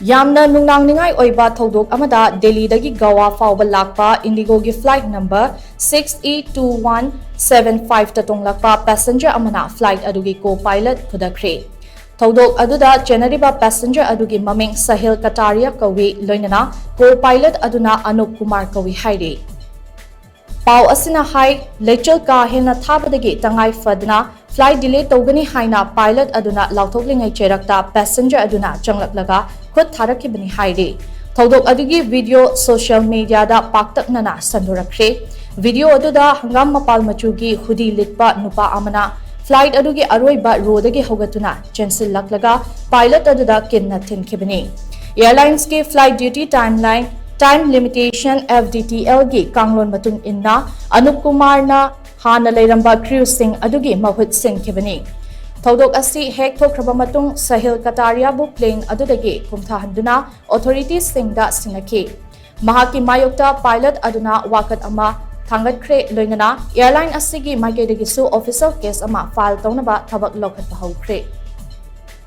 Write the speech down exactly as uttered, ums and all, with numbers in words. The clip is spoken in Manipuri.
ꯌꯥꯝꯅ ꯅꯨꯡꯅꯥꯡꯅꯤꯡꯉꯥꯏ ꯑꯣꯏꯕ ꯊꯧꯗꯣꯛ ꯑꯃꯗ ꯗꯦꯜꯂꯤꯗꯒꯤ ꯒꯋꯥ ꯐꯥꯎꯕ ꯂꯥꯛꯄ IndiGoꯒꯤ flight number six E two one seven fiveꯇ ꯇꯣꯡꯂꯛꯄ passenger ꯑꯃꯅ flight ꯑꯗꯨꯒꯤ co-pilot ꯐꯨꯗꯈ꯭ꯔꯦ꯫ ꯊꯧꯗꯣꯛ ꯑꯗꯨꯗ ꯆꯦꯟꯅꯔꯤꯕ passenger ꯑꯗꯨꯒꯤ ꯃꯃꯤꯡ ꯁꯍꯤꯜ ꯀꯇꯥꯔꯤꯌꯥ ꯀꯧꯏ, ꯂꯣꯏꯅꯅ co-pilot ꯑꯗꯨꯅ ꯑꯅꯨꯞ ꯀꯨꯃꯥꯔ ꯀꯧꯏ ꯍꯥꯏꯔꯤ꯫ ꯄꯥꯎ ꯑꯁꯤꯅ ꯍꯥꯏ, ꯂꯩꯆꯤꯜ ꯀꯥ ꯍꯦꯟꯅ ꯊꯥꯕꯗꯒꯤ ꯇꯉꯥꯏ ꯐꯗꯅ flight delay ꯇꯧꯒꯅꯤ ꯍꯥꯏꯅ pilot ꯑꯗꯨꯅ ꯂꯥꯎꯊꯣꯛꯂꯤꯉꯩ ꯆꯩꯔꯛꯇ passenger ꯑꯗꯨꯅ ꯆꯪꯂꯛꯂꯒ ꯈꯨꯠ ꯊꯥꯔꯛꯈꯤꯕꯅꯤ ꯍꯥꯏꯔꯤ꯫ ꯊꯧꯗꯣꯛ ꯑꯗꯨꯒꯤ video social mediaꯗ ꯄꯥꯛꯇꯛꯅꯅ ꯁꯟꯗꯣꯔꯛꯈ꯭ꯔꯦ꯫ Video ꯑꯗꯨꯗ ꯍꯪꯒꯥꯝ ꯃꯄꯥꯜ ꯃꯆꯨꯒꯤ hoodie ꯂꯤꯠꯄ ꯅꯨꯄꯥ ꯑꯃꯅ flight ꯑꯗꯨꯒꯤ ꯑꯔꯣꯏꯕ rowꯗꯒꯤ ꯍꯧꯒꯠꯇꯨꯅ ꯆꯦꯟꯁꯤꯜꯂꯛꯂꯒ pilot ꯑꯗꯨꯗ ꯀꯤꯟꯅ ꯊꯤꯟꯈꯤꯕꯅꯤ꯫ Airlinesꯀꯤ flight duty timeline, time limitation, FDTLꯒꯤ ꯀꯥꯡꯂꯣꯟ ꯃꯇꯨꯡ ꯏꯟꯅ ꯑꯅꯨꯞ ꯀꯨꯃꯥꯔꯅ ꯍꯥꯟꯅ ꯂꯩꯔꯝꯕ crewꯁꯤꯡ ꯑꯗꯨꯒꯤ ꯃꯍꯨꯠ ꯁꯤꯟꯈꯤꯕꯅꯤ꯫ ꯊꯧꯗꯣꯛ ꯑꯁꯤ ꯍꯦꯛ ꯊꯣꯛꯈ꯭ꯔꯕ ꯃꯇꯨꯡ ꯁꯍꯤꯜ ꯀꯇꯥꯔꯤꯌꯥꯕꯨ plane ꯑꯗꯨꯗꯒꯤ ꯀꯨꯝꯊꯍꯟꯗꯨꯅ authoritiesꯁꯤꯡꯗ ꯁꯤꯟꯅꯈꯤ꯫ ꯃꯍꯥꯛꯀꯤ ꯃꯥꯌꯣꯛꯇ pilot ꯑꯗꯨꯅ ꯋꯥꯀꯠ ꯑꯃ ꯊꯥꯡꯒꯠꯈ꯭ꯔꯦ, ꯂꯣꯏꯅꯅ airline ꯑꯁꯤꯒꯤ ꯃꯥꯏꯀꯩꯗꯒꯤꯁꯨ official case ꯑꯃ file ꯇꯧꯅꯕ ꯊꯕꯛ ꯂꯧꯈꯠꯄ ꯍꯧꯈ꯭ꯔꯦ꯫